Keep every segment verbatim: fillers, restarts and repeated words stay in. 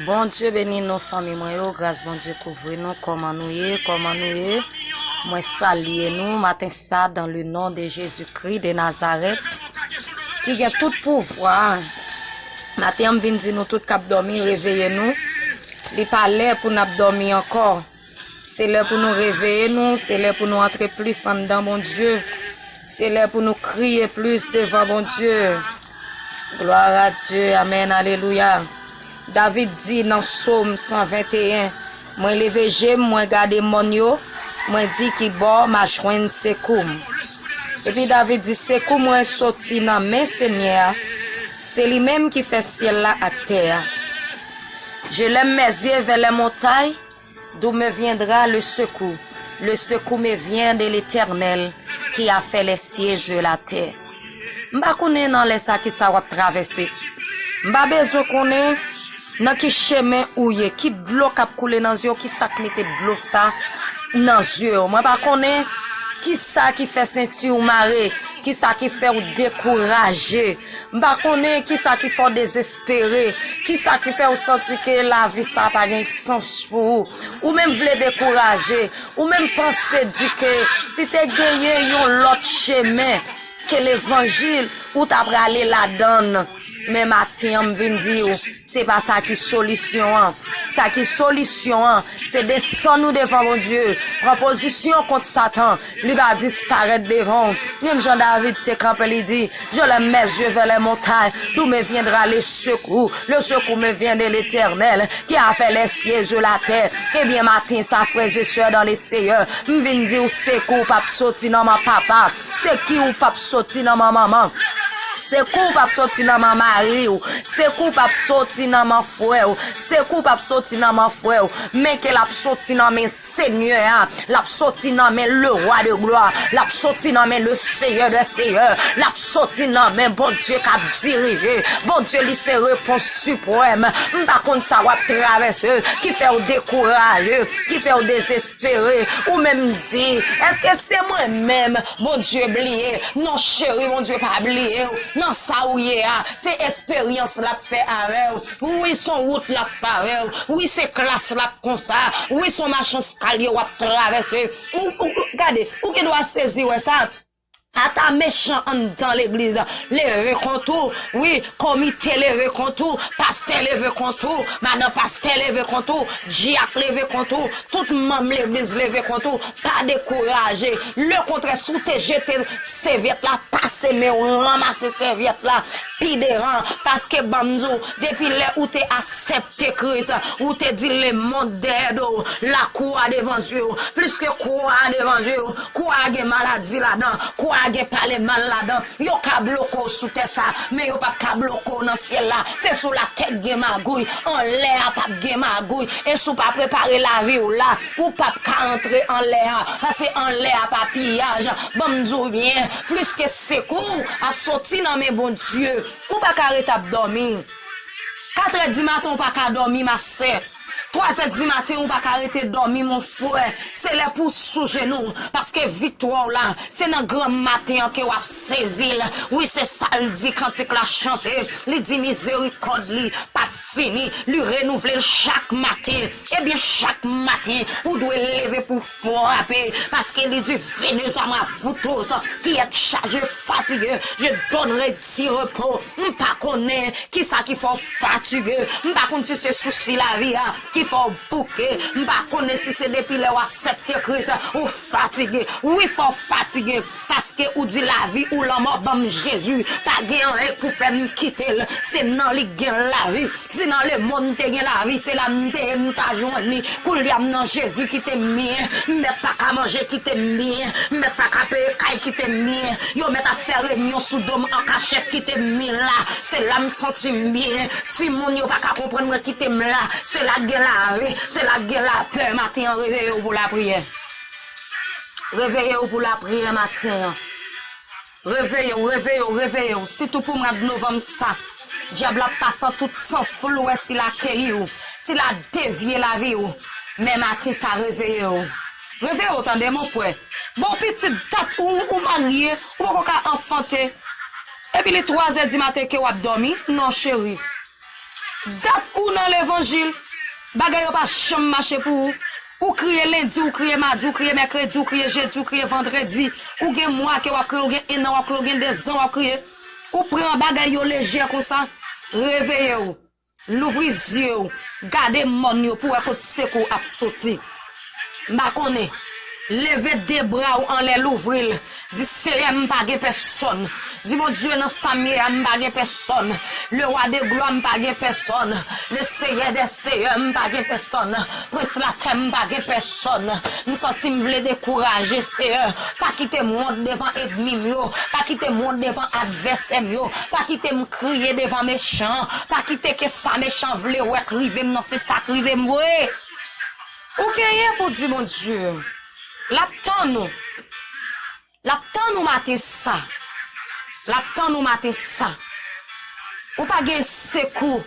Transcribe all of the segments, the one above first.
Bondye beni nou, fanmi mwen yo. Gras Bondye kouvri nou. Kòman nou ye? Kòman nou ye? Mwen salye nou maten sa dans le nom de Jésus-Christ de Nazareth, ki gen tout pouvwa. Maten an, m vin di nou tout k ap dòmi, reveye nou. Li pa lè pou n ap dòmi ankò. Se lè pou nou reveye nou, se lè pou nou antre plis anndan Bondye. Se lè pou nou kriye plis devan Bondye. Gloire à Dieu, amen, alelouya. David di nan Sòm san venteyen, mwen leve je m, mwen gade mòn yo, mwen di ki bò m a jwenn sekou m. Epi David di, sekou mwen soti nan men Senyè a, se li menm ki fè syèl la ak tè a. Je lève mes yeux vers les montagnes, d'où me viendra le secours? Le secours me vient de l'Éternel qui a fait les cieux et la terre. M pa konnen nan lè sa ki sa w ap travèse. M pa bezwen konnen nan ki chemen ou ye, ki dlo k ap koule nan zye w, ki sa k mete dlo sa nan zye w. Mwen pa konnen ki sa ki fè senti w mare, ki sa ki fè w dekouraje. M pa konnen ki sa ki fè w dezespere, ki sa ki fè w santi ke lavi sa pa gen sans pou ou. Ou menm vle dekouraje, ou menm panse di ke si te genyen yon lòt chemen ke levanjil, ou ta prale ladan l. Men maten an, m vin di w, se pa sa ki solisyon an. Sa ki solisyon an, se desann ou devan Bondye, pran pozisyon kont Satan, li va disparèt devan w. Menm jan David te kanpe, li di, je lève mes yeux vers les montagnes, d'où me viendra le secours? Le secours me vient de l'Éternel, qui a fait les cieux et la terre. Ebyen, maten sa, frè e sè dans le Seigneur, m vin di w, sekou w p ap soti nan men papa. Sekou w p ap soti nan men manman. Sekou w p ap soti nan men mari w. Sekou w p ap soti nan men frè w. Sekou w p ap soti nan men frè w. Men ke l ap soti nan men Senyè a. L ap soti nan men le Roi de gloire. L ap soti nan men le Seigneur des seigneurs. L ap soti nan men Bondye k ap dirije. Bondye, li se repons siprèm. M pa konn sa w ap travèse, ki fè w dekouraje, ki fè w dezespere. Ou menm di, èske se mwen menm Bondye bliye? Non, cheri, Bondye pa bliye w. Nan sa ou ye a, se esperyans l ap fè avè w. Wi, se yon wout l ap fè avè w. Wi, se klas l ap konsa. Wi, se yon machin eskalye w ap travèse. Ou, ou, ou, gade, ou gen dwa sezi wè sa. Ata mechan anndan legliz leve kont ou. Wi, komite leve kont ou. Pastè leve kont ou. Madan pastè leve kont ou. Dyak leve kont ou. Tout manm legliz leve kont ou. Pa dekouraje. Lekontrè, si w te jete sèvyèt la, pase men w ranmase sèvyèt la pi devan. Paske ban m di w, depi lè ou te aksepte Kris, ou te di lemonn dèyè do w, lakwa devan zye w, pliske kwa devan zye w, kwa gen maladi ladan, kwa gen pale mal ladan. Yo ka bloke w sou tè sa, men yo p ap ka bloke w nan syèl la. Se sou latè k gen magouy, anlè a p ap gen magouy. E si w pa prepare lavi w la, ou p ap ka antre anlè a. Paske anlè a pa piyaj. Ban m di w byen, pliske sekou ap soti nan men Bondye. Ou pa ka ret ap dòmi. Katrè di maten, ou pa ka dòmi, ma sè. Twazè di maten, ou pa ka rete dòmi, mon frè. Se lè pou w sou jenou w, paske viktwa w la, se nan gran maten an ke w ap sezi l. Wi, se sa l di, kantik la chante. Li di mizerikòd li p ap fini, li renouvle l chak maten. Ebyen, chak maten, ou dwe leve pou frape, paske li di, venez à moi, vous tous qui êtes chargés, fatigués, je donnerai du repos. M pa konnen kisa ki fè w fatige. M pa konn si se sousi lavi a ki fè w bouke. M pa konnen si se depi lè w aksepte Kris ou fatige. Wi, fè w fatige. Paske ou di lavi ou lanmò, ban m Jezi. Pa gen anyen k pou fè m kite l. Se nan li k gen lavi. Si nan lemonn te gen lavi, se la m te ye, m ta jwenn li. Koulye a m nan Jezi, kite m byen. M mèt pa ka manje, kite m byen. M mèt pa ka peye kay, kite m byen. Yo mèt ap fè reyinyon sou do m an kachèt, kite m byen la. Se la m santi m byen. Timoun yo pa ka konprann mwen, kite m la. Se la k gen lavi, se la k gen lapè. Maten an, reveye w pou lapriyè. Reveye w pou lapriyè maten an. Reveye w, reveye w, reveye w. Sitou pou mwa novanm sa. Dyab la ap pase an tout sans pou l wè si l akeyi w, si l a devye lavi w. Men maten sa, reveye w. Reveye w, tande, mon frè. Bon, pitit dat ou, ou marye, ou poko ka anfante. Epi li twazè di maten ke w ap dòmi. Non, cheri. Dat ou nan levanjil, bagay yo pa janm mache pou ou. Ou kriye lendi, ou kriye madi, ou kriye mèkredi, ou kriye jedi, ou kriye vandredi. Ou gen mwa ke w ap kriye, ou gen en an w ap kriye, ou gen dezan w ap kriye. Ou pran bagay yo lejè konsa. Reveye w. Louvri zye w. Gade mòn yo pou w wè kot sekou ap soti. M pa konnen. Leve de bra w anlè, louvri l. Di, Seyè, m pa gen pèsòn. Di, Bondye, nan sa m ye a, m pa gen pèsòn. Le roi de gloire, m pa gen pèsòn. Le Seyè dè seyè, m pa gen pèsòn. Prens latè, m pa gen pèsòn. M santi m vle dekouraje, Seyè. Pa kite m wont devan ènmi m yo. Pa kite m wont devan advèsè m yo. Pa kite m kriye devan mechan. Pa kite ke sa mechan vle wè k rive m nan, se sa k rive m vre. Ou genyen pou di Bondye, l ap tann ou. L ap tann ou maten sa. L ap tann ou maten sa. Ou pa gen sekou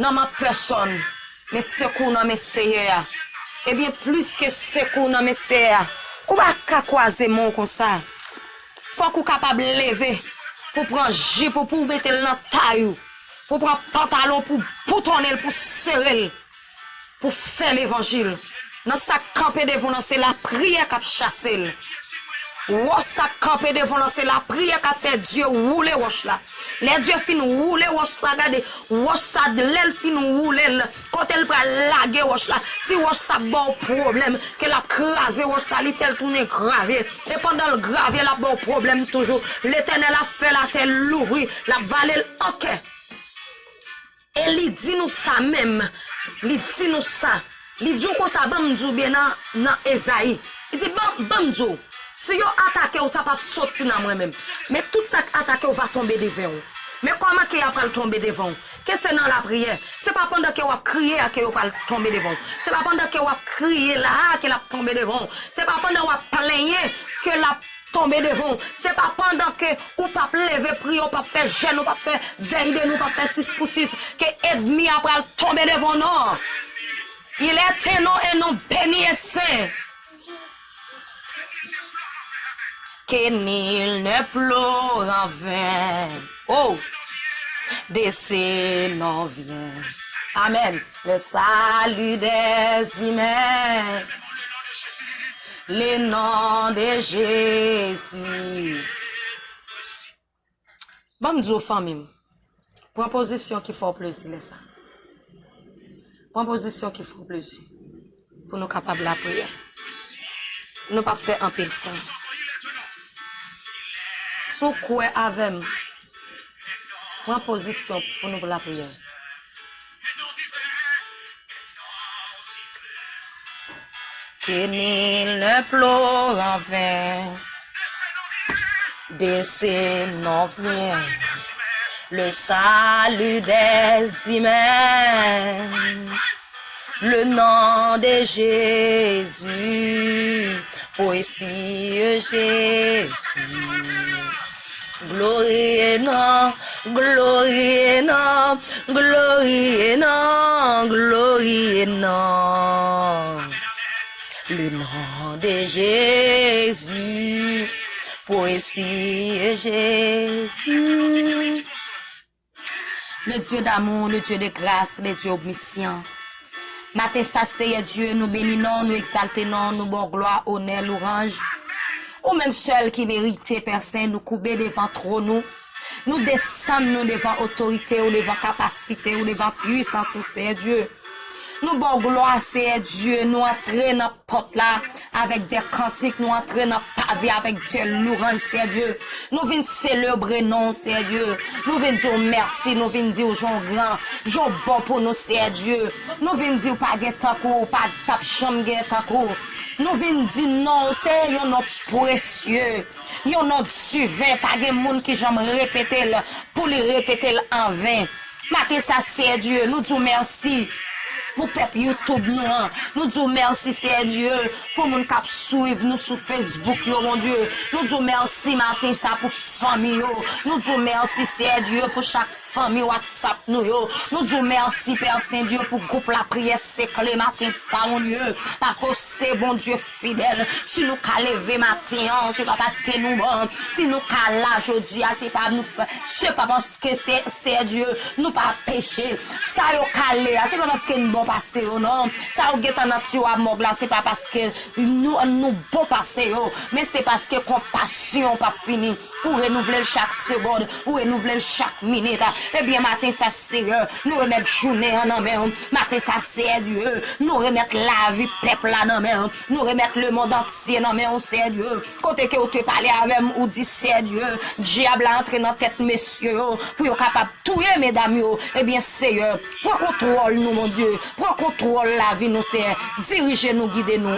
nan men pèsòn, men sekou nan men Seyè a. Ebyen, plis ke sekou nan men Seyè a, ou pa ka kwaze men w konsa. Fòk ou kapab leve pou pran jip ou, pou w mete l nan tay ou, pou w pran pantalon, pou w boutonnen l, pou w sere l, pou w fè levanjil. Nan sa k kanpe devan w lan, se lapriyè k ap chase l. Wòch sa k kanpe devan w lan, se lapriyè k ap fè Dye woule wòch la. Lè Dye fin woule wòch sa, gade, wòch sa, lè l fin woule l, kote l pral lage wòch la, si wòch sa ba w pwoblèm, ke l ap kraze wòch sa, li fè l tounen gravye. E pandan l gravye, l ap ba w pwoblèm toujou. Letènèl ap fè latè louvri, l ap vale l an kè. E li di nou sa menm, li di nou sa. Li di w konsa, ban m di w byen nan, nan Ezayi. Li di, ban, ban m di w, si yo atake w, sa p ap soti nan mwen menm. Men tout sa k atake w va tonbe devan w. Men kòman ke y ap pral tonbe devan w? Ke se nan lapriyè. Se pa pandan ke w ap kriye a ke yo pral tonbe devan w. Se pa pandan ke w ap kriye la a ke l ap tonbe devan w. Se pa pandan w ap plenyen ke l ap tonbe devan w. Se pa pandan ke ou p ap leve priye, ou p ap fè jèn, ou p ap fè vèy de nuit, ou p ap fè sis pou sis, ke ènmi a pral tonbe devan w, non. Il est un nom, un nom béni et saint. Que nul ne pleure en vain. Oh, de ce nom vient. Amen. Le salut des humains. Le nom de Jésus. Ban m di w, fanmi m, pran pozisyon ki fè w plezi lè sa. Pran pozisyon ki fè w plezi pou nou kapab lapriyè. Nou p ap fè anpil tan. Si w kwè avè m, pran pozisyon pou nou lapriyè. Que nul ne pleure en vain. De ce nom vient le salut des humains. Le nom de Jésus, précieux Jésus. Glorieux nom, glorieux nom, glorieux nom, glorieux nom. Le nom de Jésus, précieux Jésus. Le Dieu d'amour, le Dieu de grâce, le Dieu omniscient. Maten sa, Seyè Dye, nou beni non w, nou egzalte non w, nou ba w glwa, onè, louwanj. Ou menm sèl ki merite, Pè Sen, nou koube devan twòn ou. Nou desann nou devan otorite ou, devan kapasite ou, devan pwisans ou, Seyè Dye. Nou ba w glwa, Seyè Dye, nou antre nan pòt la avèk de kantik, nou antre nan pave avèk de louwanj, Seyè Dye. Nou vin selebre non w, Seyè Dye. Nou vin di w mèsi, nou vin di w jan w gran, jan w bon pou nou, Seyè Dye. Nou vin di w pa gen tankou w, pa, p ap janm gen tankou w. Nou vin di non w, se yon non presye, yon non diven, pa gen moun ki janm repete l, pou li repete l anven. Maten sa, Seyè Dye, nou di w mèsi. pou pèp YouTube nou an. Nou di w mèsi, Seyè Dye, pou moun k ap swiv nou sou Facebook yo, Bondye. Nou di w mèsi maten sa pou fanmi yo. Nou di w mèsi, Seyè Dye, pou chak fanmi WhatsApp nou yo. Nou di w mèsi, Pè Sendye, pou gwoup lapriyè sekle maten sa, Bondye. Paske w se Bondye fidèl. Si nou ka leve maten an, se pa paske nou bon. Si nou ka la jodi a, se pa nou fè. Se pa paske, se, Seyè Dye, nou pa peche. Sa yo kale a, se pa paske n bon pase yo, non. Sa yo gentan nan tiwa mòg la, se pa paske nou, nou bon pase yo. Men se paske konpasyon p ap fini. Ou renouvle l chak segonn, ou renouvle l chak minit. Ebyen, maten sa, Seyè, nou remèt jounen an nan men w. Maten sa, Seyè Dye, nou remèt lavi pèp la nan men w. Nou remèt lemonn antye nan men w, Seyè Dye. Kote ke ou te pale avè m, ou di, Seyè Dye, dyab la antre nan tèt mesye yo pou yo kapab touye medam yo. Ebyen, Seyè, pran kontwòl nou, Bondye. Pran kontwòl lavi nou, Seyè. Dirije nou, gide nou.